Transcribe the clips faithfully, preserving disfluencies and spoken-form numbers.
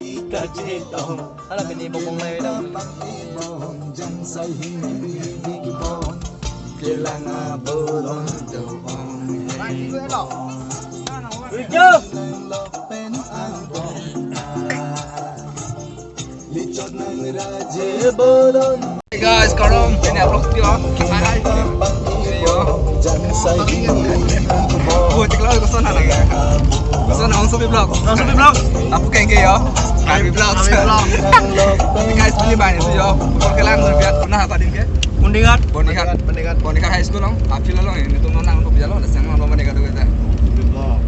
Hala pini bokong nai dong. Hey guys, karom, pini vlog yo. Hai, hai. Yo. Oh, tiklo, koson hala ya. Koson Ongsopi Vlog. Ongsopi Vlog. Apu kengke yo. Kami Vlog. Kami Vlog. Guys, pini bang itu yo. Kalau kelang lebih pernah apa dingke? Bondinghat. Bondinghat. Bondinghat. Bondinghat High School long. Apil long ini tuh nonang tuh biar lo ada yang mau mana kado kita. Ongsopi Vlog.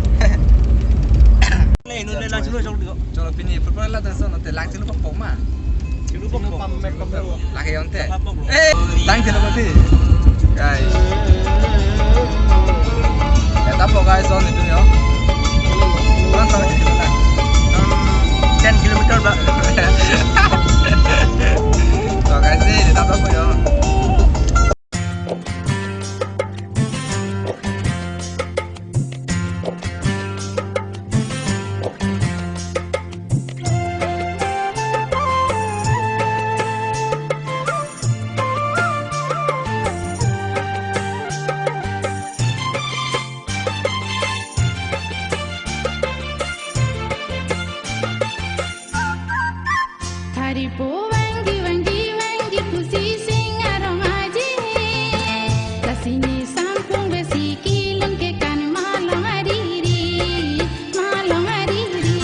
Nih, inut le lang chulu chok diko. Cholo pini football la ta son te lang chulu pok pok ma. Chulu pok pok. Lagi onte. Pok pok. Eh, lang chulu pati. Guys. Ya tapo guys, on itu yo. Kurang tahu sih kita. Ten kilometer, Pak. So guys, nih, di tapo yo. Tharipo vangji vangji vangji pusi sing arong aje. Lasi ne samplong besi kilun ke kan malong ariri, malong ariri.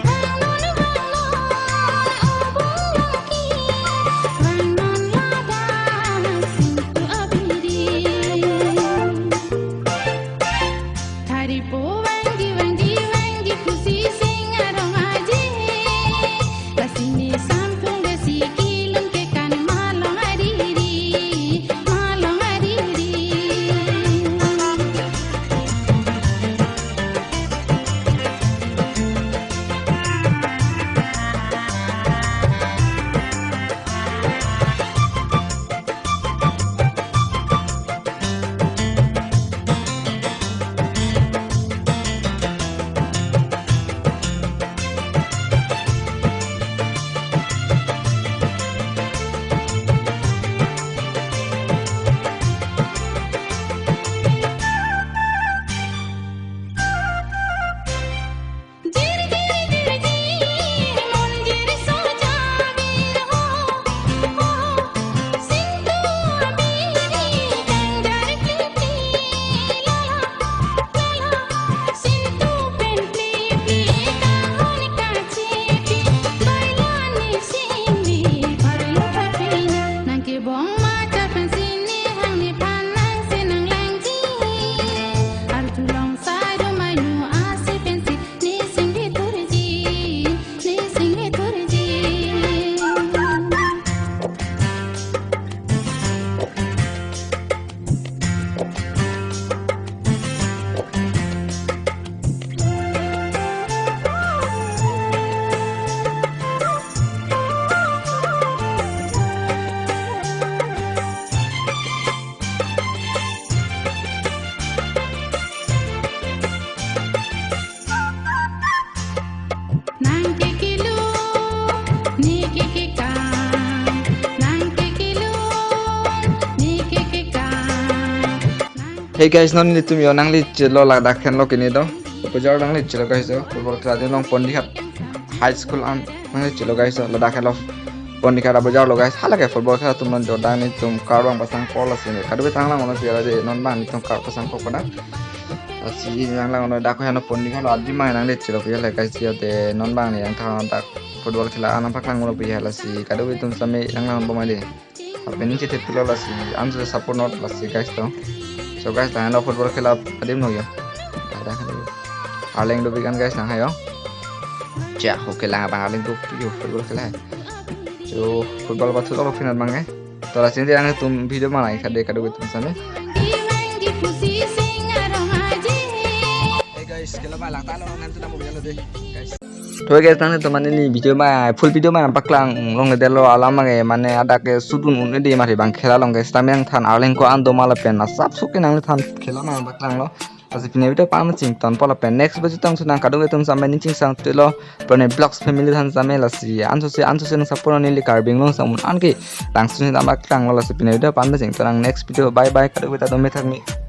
Vangnon vangnon o bung longki, vangnon ladak singtu abiri. Tharipo vangji vangji vangji pusi sing arong aje. Lasi ne samplong besi kilun ke kan malong ariri, malong ariri. Nang ke kilu, ne ke keka. Nang ke kilu, ne ke keka. Hey guys, non nelitum yo nangli chelo ladak henlo kini do. Bajar nangli chelo guys do. Football khela ding long Bondinghat High School an nangli chelo guys do. Ladak henlo Bondinghat abajar lo guys. Hala ke football khela atum non jo dang nelitum kar bang pasang kok lasi ne. Kadokave tanglang ono piala de non bang nelitum kar pasang kok pada. Lasi nanglang ono dak ko heno Bondinghat lo adi mai nangli chelo piala guys ya de non bang ne yang thang dak football khela anam paklang lo piala si kadokave atum same nanglang bomai de. Apin ni chethe pilo lasi am se support not lasi guys to. So guys, tang lo football khela adim no yo. Ada kan. Arleng do bikan guys nang hayo. Cha ho khela abang arleng do yo football khela. So football ba thu lo phinat bang eh. To lasi nelitum video mana ikhade kadokave atum same. Hey guys, khela ba lang ta lo nang tu namo bialo de guys. To guys, tang nelitum mane ni video ma full video ma paklang long de lo alam age mane adak ke sudun un de mari bang khela long guys, tame nangthan arleng ko an do ma lapen asap suke nangthan khela ma paklang lo. Lasi pini video pen chingthon po lapen next video tang sunang kadokave atum same ning chingsang tulo. Pone vlogs family than same lasi ansose ansose nang support neli Karbi Anglong sang mun anke langsung tama klang lo. Lasi pini video pen chingthon nang next video. Bye bye, kadokave ta dome thakmi.